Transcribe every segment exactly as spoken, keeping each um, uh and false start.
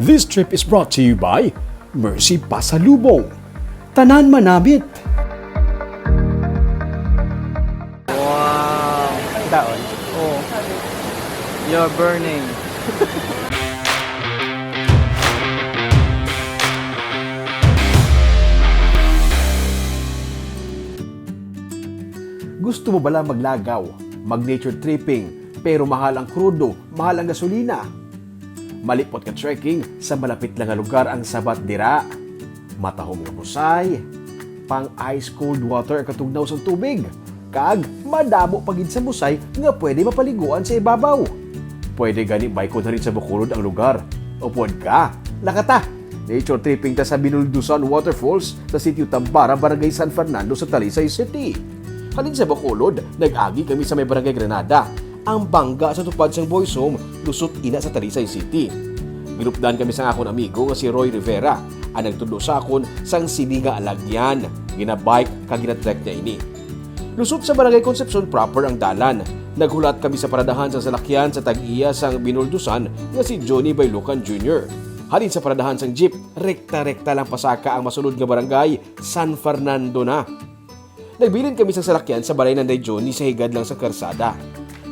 This trip is brought to you by Mercy Pasalubong. Tanan manamit. Wow! Daon. Oh. You're burning. Gusto mo bala maglagaw, mag-nature tripping, pero mahal ang krudo, mahal ang gasolina? Malipot ka trekking sa malapit lang nga lugar ang sabat dira. Matahom nga busay, pang ice cold water ang katugnaw sang tubig, kag madamo pa gid sa busay nga pwede mapaliguan sa ibabaw. Pwede gani baykon halin sa Bacolod ang lugar. Upod ka, lakata! Nature tripping ta sa Binuldusan Waterfalls sa Sitio Tambara, Barangay San Fernando sa Talisay City. Halin sa Bacolod, nag-agi kami sa may Barangay Granada. Ang bangga sa tupad sang Boys Home, lusot ina sa Talisay City. Ginupdan kami sang akon amigo nga si Roy Rivera, ang nagtudlo sa akon sang sini nga alagyan. Ginabike kag ginatrek niya ini. Lusot sa Barangay Concepcion proper ang dalan. Naghulat kami sa paradahan sang salakyan sa tag-iya sang Binuldusan nga si Johnny Baylucan Junior. Halin sa paradahan sang jeep, rekta-rekta lang pasaka ang masunod nga barangay, San Fernando na. Nagbilin kami sang salakyan sa balay nanday Johnny sa higad lang sa karsada.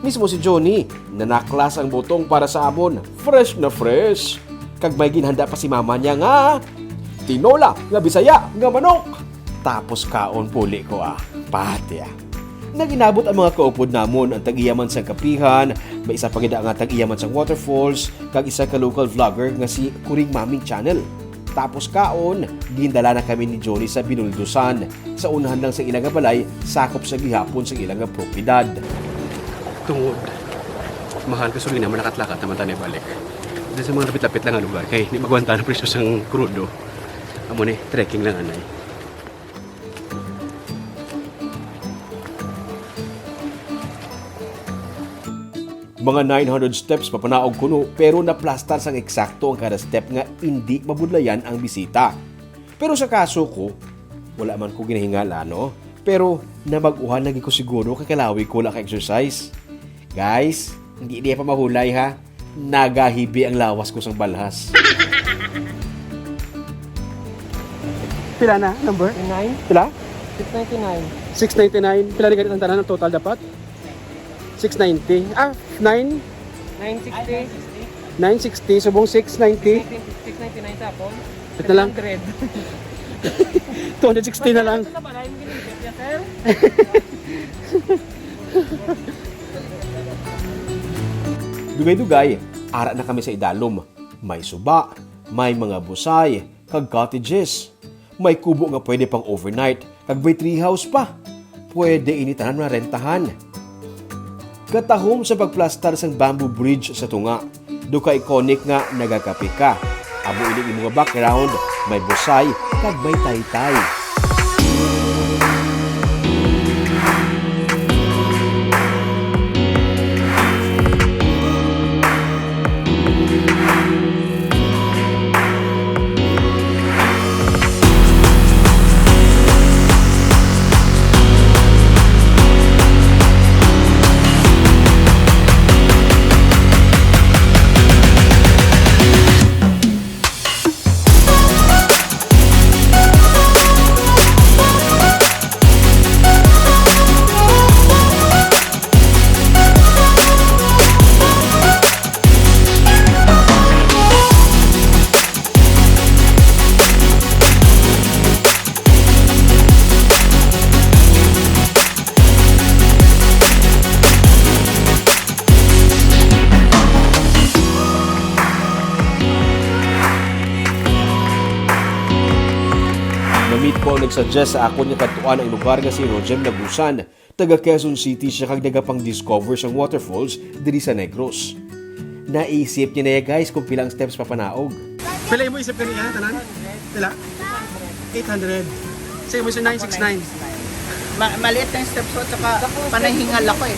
Mismo si Johnny, nanaklas ang butong para sa amon. Fresh na fresh! Kag may ginhanda pa si mama niya nga tinola nga Bisaya nga manok. Tapos kaon puli ko, ah. Pati, ah. Nag-inabot ang mga kaupod namon, ang tag-iya man sang kapihan, may isa pa gid nga tag-iya man sang waterfalls, kag isa ka local vlogger nga si Kuring Maming Channel. Tapos kaon, gindala na kami ni Johnny sa Binuldusan. Sa unahan lang sa ila nga balay, sakop sa gihapon sa ila nga propiedad. Tungod mahal gasolina, malakat-lakat naman tayo balik. Dahil sa mga lapit-lapit lang nga lugar, kay di magwanta ang presyo sang krudo. Amo ni, trekking lang anay. Mga nine hundred steps papanaog kuno, pero naplastar sang eksakto ang kada step nga indi mabudlayan ang bisita. Pero sa kaso ko, wala man ko ginahingala, no? Pero namag-uhan lagi ko siguro kay kalawi ko wala ka-exercise. Guys, hindi niya pa mahulay, ha? Nagahibi ang lawas ko sang balhas. Pila na, number? Nine? Pila? Six ninety-nine. Six ninety-nine. Pila ni ganit ang tanan ang total dapat? Six ninety. Ah, nine? Nine sixty. Nine sixty, subong six ninety. Six ninety-nine sa hapon. Wait na lang. Three hundred. Two hundred sixty na lang. Ano na ba? Nine minutes, sir? Dugay-dugay, ara na kami sa idalom. May suba, may mga busay, kag cottages. May kubo nga pwede pang overnight, kag may treehouse pa. Pwede ini tanan nga rentahan. Katahom sa pagplastar sang bamboo bridge sa tunga, do ka iconic nga nagakape ka. Amo ini imo nga background, may busay, kag may taytay. Na-meet ko ang nagsuggest sa akon nga kadtuan ang lugar nga si Roger Lagusan. Taga Quezon City sia kag nagapang-discover sang waterfalls diri sa Negros. Naisip niya na ya, guys, kung pila ang steps papanaog. Pila imo isip kani, ha, tanan? Pila? Eight hundred. Sa imo sa nine six nine. Ma-, maliit na yung steps ko, tsaka panay hingal ako eh.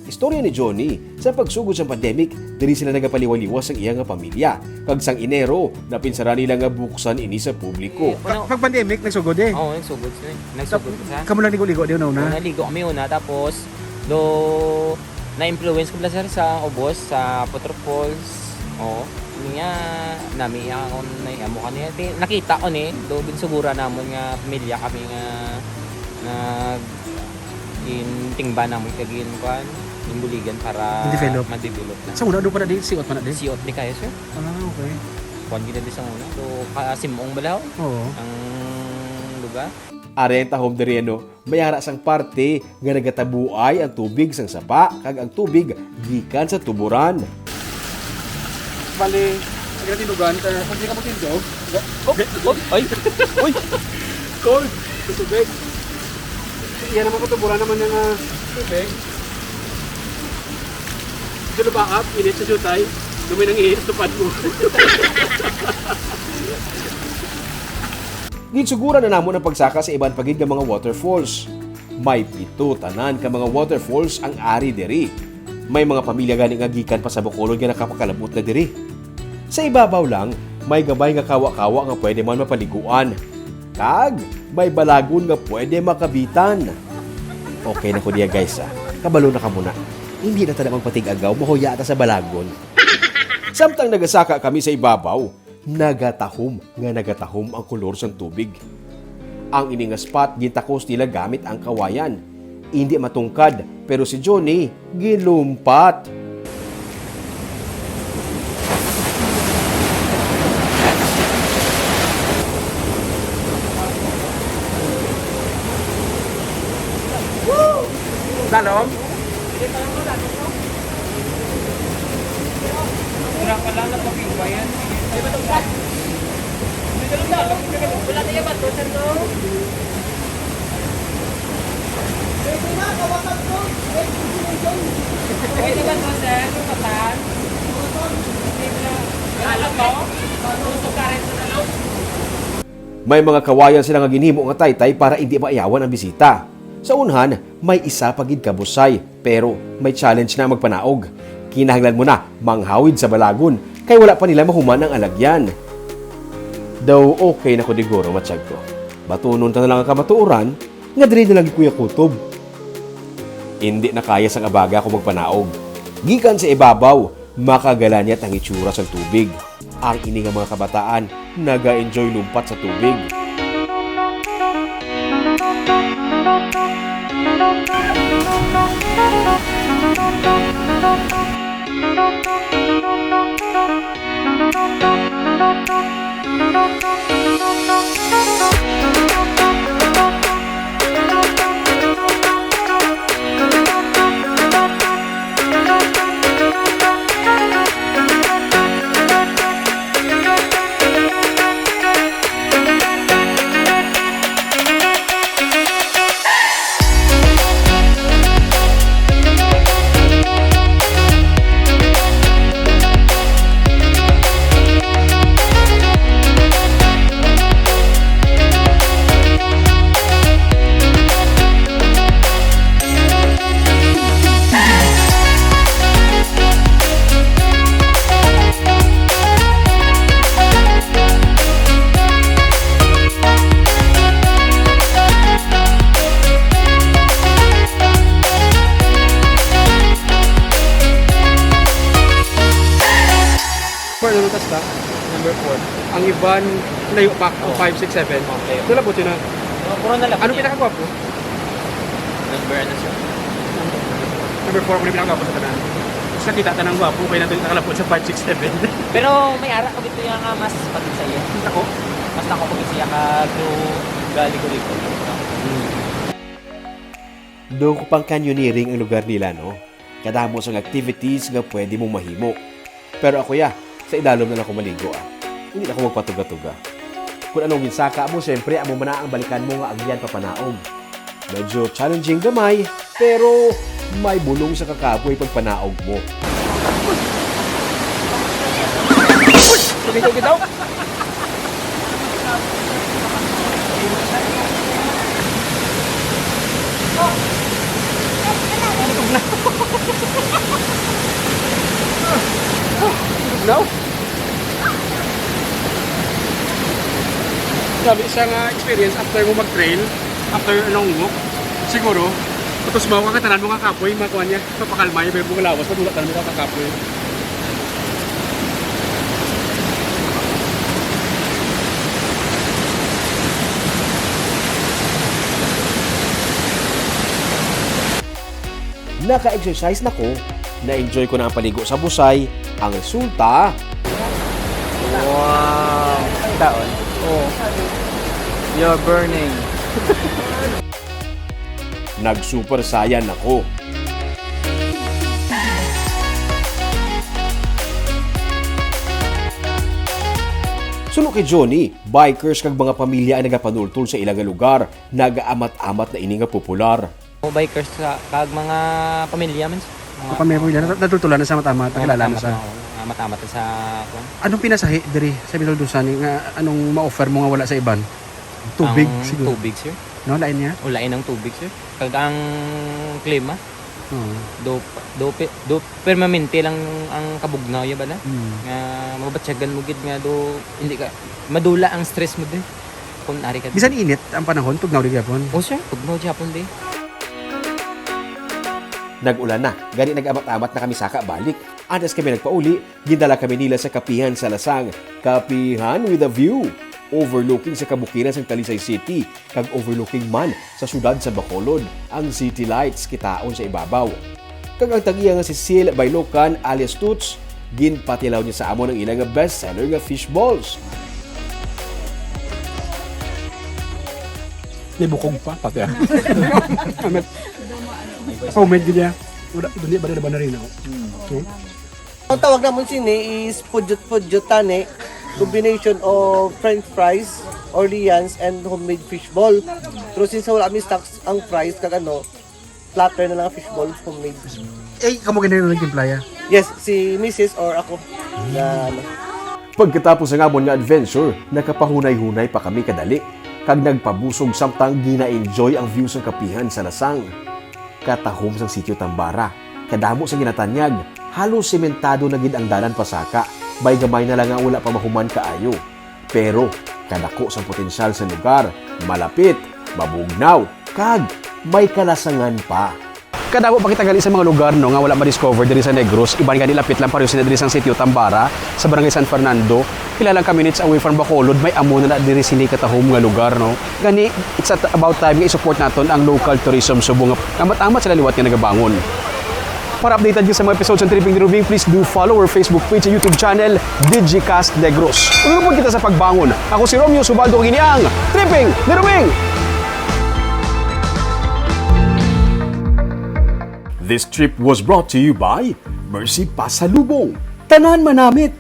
Istorya ni Johnny, sa pagsugod sa pandemic, diri sila nagapaliwaliwas sang iya nga pamilya. Kag sang Enero, napinsara nila nga buksan ini sa publiko. Ka-, pag pandemic, nagsugod eh. Oo, nagsugod siya. Nagsugod siya. Kamo lang ligo-ligo di una-una? Oo, naligo kami una, tapos do na-influence ko pala, sir, sa ubos, sa waterfalls. Oo. Niya, nami iya akon naiya mo kaniya. Ti-, nakita ko ni, do ginsugura namon nga pamilya kami nga nag-, in-, tingba namon kag in-, kuan, in buligan para Develop. ma-develop na. Sa una, do pa na di, siot pa na di? Siot di kayo, sir. Ah, okay. Kuan gina di sa una. So, kasimong balaw Oo. ang lugar. Ari ang tahom diri, ano? May ara sang parte nga nagatabuay ang tubig sang sapa kag ang tubig gikan sa tuburan. Bali, ang ginatinugan, eh, kung di ka magtindog, Oh, oh, ay, uy! Cold! Sa tubig. Iya naman, katuburan naman yung, ah, tubig. Medyo lubaap, init sa jutay. Lumay nang ihis, tupad mo. Ginsuguran na namon ang pagsaka sa iban pa gid nga mga waterfalls. May pito tanan ka mga waterfalls ang ari diri. May mga pamilya gani nga gikan pa sa Bacolod nga nakapakalabot na diri. Sa ibabaw lang, may gabay nga kawa-kawa nga pwede man mapaliguan. Kag may balagon nga pwede makabitan. Okay na ko diya, guys, ah. Kabalo na ka muna. Hindi na ta na magpatig-agaw, mahuya ta sa balagon. Samtang nagasaka kami sa ibabaw, nagatahom nga nagatahom ang kolor sang tubig. Ang ini nga spot gintakos nila gamit ang kawayan. Indi matungkad, pero si Johnny ginlumpat. Dalom. Wala na yan, bato, sir, no? Pwede ba to, sir? Yung matan? Hindi na. Lalo to? Gusto ka rin sa loob? May mga kawayan sila nga ginhimo nga taytay para indi maayawan ang bisita. Sa unhan, may isa pa gid ka busay, pero may challenge na ang magpanaog. Kinahanglan mo na manghawid sa balagon, kay wala pa nila mahuman ang alagyan. Daw okay na ko diguro, matsyag ko. Batunon ta na lang ang kamatuoran, nga diri na lang gid kuya kutob. Indi na kaya sang abaga ako magpanaog. Gikan sa ibabaw, makagalanyat ang itsura sang tubig. Ang ini nga mga kabataan naga-enjoy lumpat sa tubig. Four na lutas ta? Number four. Ang iban, layo pa. Ang Oo. Five, six, seven. Okay. Nalabot yun na. Oh, puro nalabot Ano yun. Pinakagwapo? Number ano siya? Number four, ako na pinakagwapo sa tanan. Mas nakita ta ng gwapo, kaya natin nakalabot sa five, six, seven. Pero may ara ko dito yung nga mas pagit sa iyo. Ako? Mas nako pagit siya ka do gali ko dito. Do ko pang canyoneering ang lugar nila, no? Kadamo sang activities nga pwede mong mahimo. Pero ako, ya, sa idalom na lang ko maligo, ah. Hindi na ako magpatuga-tuga. Kung anong ginsaka mo, siyempre, amo man na ang balikan mo nga agyan papanaog. Medyo challenging gamay, pero may bulong sa kakapoy pagpanaog mo. Tumigil kita. Now? Grabe siya nga experience after mo mag-trail, after a long walk. Siguro, tapos mo, kakatanan mo nga kapoy, makuha niya, papakalma niya, pero kung lawas, madula tanan mo kakapoy. Naka-exercise na ko, na-enjoy ko na ang paligo sa Busay. Ang resulta, Wow. Taon. Oh. You're burning. Nag-Super Saiyan ako. Suno kay Johnny, bikers kag mga pamilya ang nagapanultol sa ila nga lugar. Nagaamat-amat na ini nga popular. Mo bikers sa kag mga pamilya man. Mga Kung kami pamilya, nat- natultulan na sa matamat, nakilala na sa... Matamat sa kuan. Anong pinasahi diri sa Binaldusan nga anong ma-offer mo nga wala sa iban? Tubig, Ang siguro. Tubig, sir. No, lain niya? Ulain ang tubig, sir. Kag ang klima, Oo. do do pi- do permanente lang ang kabugnaw ya bala. Mm. Nga mababatyagan mo gid nga do hindi ka madula ang stress mo din. Kung ari ka. Bisan init ang panahon, tugnaw di gyapon. Oh, sir, tugnaw gyapon di. Nag-ulan na, gani nag-amat-amat na kami saka balik. Antes kami nagpauli, gindala kami nila sa Kapihan sa Lasang. Kapihan with a view, overlooking sa kabukiran sang Talisay City, kag overlooking man sa siyudad sa Bacolod ang City Lights kitaon sa ibabaw. Kag ang tag-iya nga si Sil Bailocan alias Toots, ginpatilaw niya sa amon ang ila nga best seller nga fish balls. May bukog pa, pati ah. Homemade gid niya. Wala, hindi ba na ba na rin ako? Ang tawag namon sini is pudyot-pudyot tani, combination of french fries, Orleans, and homemade fishball. Pero since wala mi stocks ang fries kag ano, platter na lang ang fishball, homemade. Eh, kamo gani nagtimpla ya? Yes, si misis or ako. Na ano. Pagkatapos ang amon nga adventure, nakapahunay-hunay pa kami kadali, kag nagpabusog samtang gina-enjoy ang view sang Kapihan sa Lasang. Katahom sang Sitio Tambara, kadamo sang ginatanyag, halos sementado na gid ang dalan pasaka, may gamay na lang nga wala pa mahuman kaayo. Pero kadako sang potensyal sa lugar, malapit, mabugnaw, kag may kalasangan pa. Kadamo pa kita gali sa mga lugar, no, nga wala ma-discover diri sa Negros. Iban gani lapit lang pareho sila diri sang Sitio Tambara, sa Barangay San Fernando. Pila lang ka minutes away from Bacolod, may amo na, na diri sini katahom nga lugar, no. Gani, it's at about time nga i-support naton ang local tourism subong nga amat-amat sila liwat nga nagabangon. Para updated ka sa mga episodes ng Tripping ni Rubing, please do follow our Facebook page and YouTube channel, Digicast Negros. Unurupon kita sa pagbangon. Ako si Romeo Subaldo, kag ini ang Tripping ni Rubing. This trip was brought to you by Mercy Pasalubong. Tanan manamit!